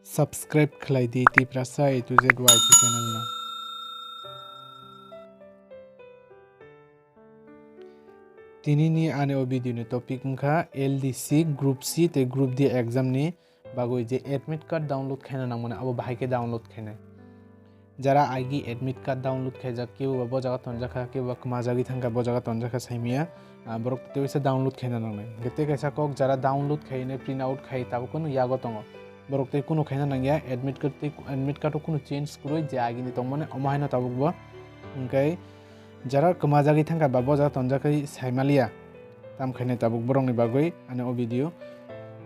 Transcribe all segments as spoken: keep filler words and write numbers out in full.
Subscribe khlai di Tiprasa A to Z Y T channel no. Tini ni ani o video ni topic wngkha L D C, Group C tei Group D exam ni bagwi je admit card download khaina nangmani abo bahai khe download khainai. Jara agi admit card download khaijak, kebo ba bo jaga tonjakha, kebo ba kwmajagwi thangkha bo jaga tonjakha saimaya, ah, borok tei waisa download khaina nangnai. Hwnkhe tei kaisa kok jara download khainai print out khai tabuk kunu yago tongo. Borok tei kunu khaina nangya admit card tei admit card o kunu change kwrwi je agini tongmani omo haino tabuk bo. Hwnkhe jara kwmajagwi thangkha ba bo jaga tonjakha saimaliya. Tam khainai tabuk borokni bagwi ani o video.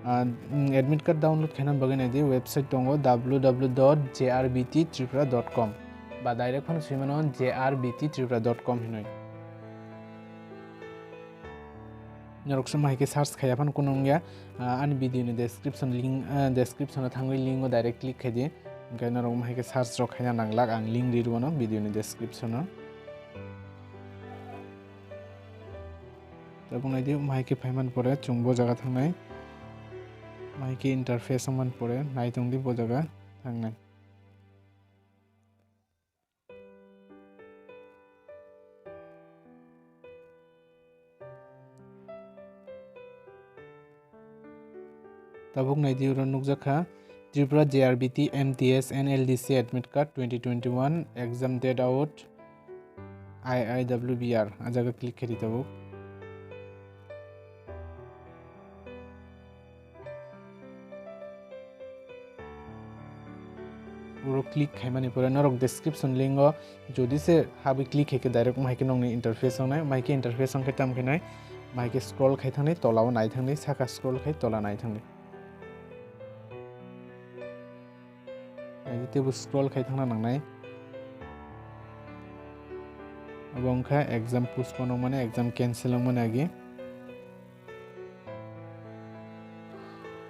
Ah, mm, admit card download khaina bagwi naidi website tongo W W W dot J R B T tripura dot com ba direct phano swimano J R B T tripura dot com hinwi. Norok suma hai khe search khaiya phano kunu wngya. Ah, ani video ni description link, ah, description o thangwi link o direct click khaidi. Hwnkhe norok hai khe search rok khaina nanglak, ang link ri rwno video ni description o. Tabuk naidi, omo hai khe phaiman pore chwng bo jaga thangnai. Omo hai khe interface wngman pore nai tongdi bo jaga thangnai. Tabuk naidi oro nukjakha Tripura J R B T M T S and L D C admit card twenty twenty-one exam date out I I W B R. A jaga click khaidi tabuk. Oro click khaimani pore norok description link o jodi se habwi click khaikhe direct omo hai khe nokni interface wngnai, omo hai khe interface wngkhe tamo khe nai, omo hai khe scroll khai thangni tola o nai thangni, saka scroll khai tola nai thangni. Naidi teibo scroll khai thangna nangnai. Abo wngkha exam postpone wngmani, exam cancel wngmani agi.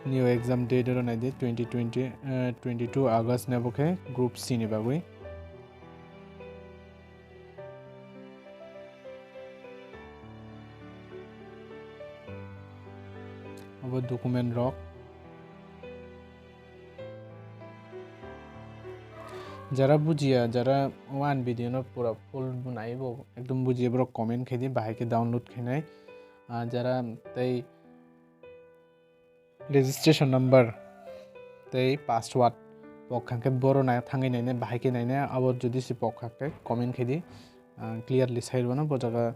New exam date oro naidi twenty twenty, eh, twenty-two August ni abo khe group C ni bagwi. Abo document rok. Jara bujiya, jara o ani video no pura full nai bo ekdom bujiya borok comment khaidi bahai khe download khainai. Ah, jara tei registration number tei password pok kha khe boro nai thangwi nainai bahai khe nainai abo jodi se pok kha khe comment khaidi. Ah, clearly sai rwno bo jaga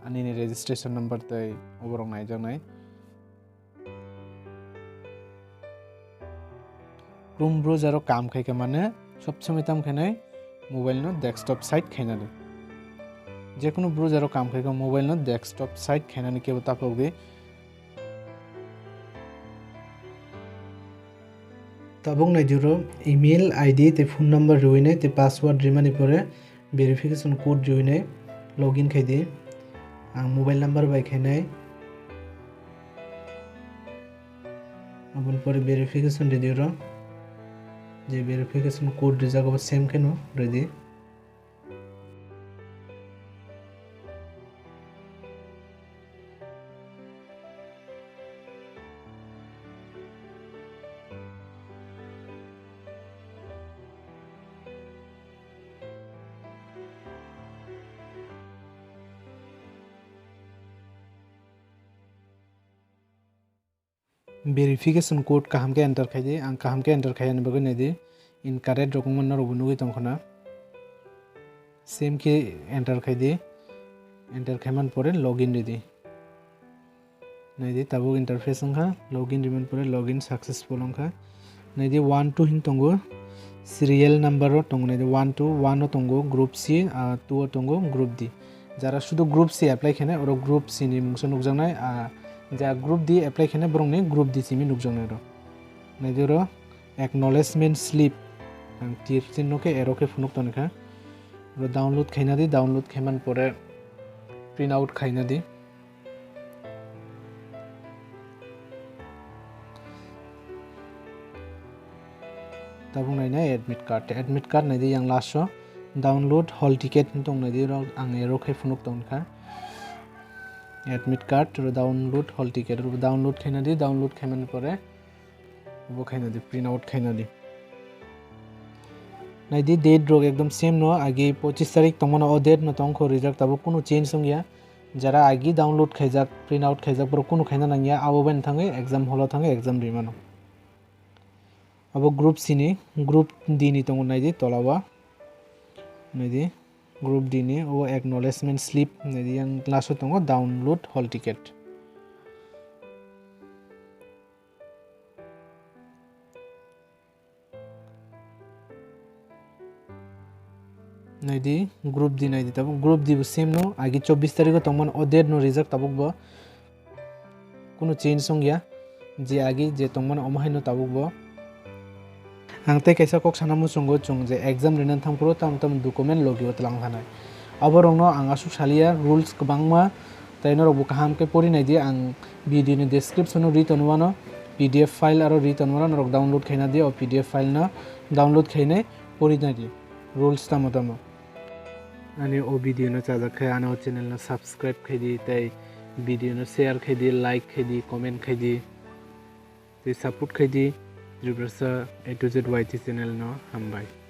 ani ni registration number tei oborok naijaknai. Chrome browser o kam khai khe mane sob somoi tam khainai mobile no desktop site khainani. Jekunu browser o kam khai khe mobile no desktop site khainani kebo ta phok di. Tabuk naidi oro email I D tei phone number riwi nai tei password rimani pore verification code riwi nai login khai di. Ang mobile number bai khainai. Aboni pore verification ridi oro. Je verification code rijak abo same kheno ridi. Verification code kaham khe enter khai di. Ang kaham khe enter khai ani bagwi nai di. Incorrect rok wngma norok bo nugwi tong khna. Same khe enter khai di. Enter khai man pore login ridi. Nai di tabuk interface wngkha. Login riman pore login successful wngkha. Nai di one two hin tongo. Serial number o tongo nai di one two, one o tongo group C, ah, two o tongo group D. Jara sudu group C apply khainai, oro group C ni mungsa nukjaknai, ah, ja group D apply khainai, borokni group D simi nukjaknai oro. Nai di oro acknowledgement slip, ang tir chinno khe ero khe phunuk tongkha. Oro download khaina di, download khaiman pore print out khaina di. Tabuk nainai admit card, admit card nai di yang last o download hall ticket tong nai di, oro ang ero khe phunuk tongkha. Admit card oro download hall ticket oro download khaina di, download khaimani pore bo khaina di, print out khaina di. Naidi date rok ekdom same no, agi pochis tarik tongmano o date no tongkho rijak, tabuk kunu change wngya. Jara agi download khaijak, print out khaijak, borok kunu khaina nangya, abo bai thangwi exam hall o thangwi exam rimano. Abo group C ni, group D ni tongo naidi tola o. Naidi group D ni o acknowledgement slip naidi yang last o tongo download hall ticket. Naidi group D naidi tabuk group D bo same no agi chobbish tarikh o tongmani o date no rijak tabuk bo. Kunu change wngya, je agi je tongmani omo haino tabuk bo. Ang tei kaisa kok sana muchungo, chwng je exam rina thangphuru tamo tamo document logi o twlang thanai. Abo rokno ang aswk saliya, rules kwbangma, tei norok bo kaham khe pori nai di. Ang video ni description o ri tonwano P D F file aro ri tonwano, norok download khaina di, o P D F file no download khainai pori nai di, rules tamo tamo. Ani o video no chajak khe ano channel no subscribe khai di, tei video no share khai di, like khai di, comment khai di, tei support khai di Tiprasa A to Z Y T channel no. Hambai.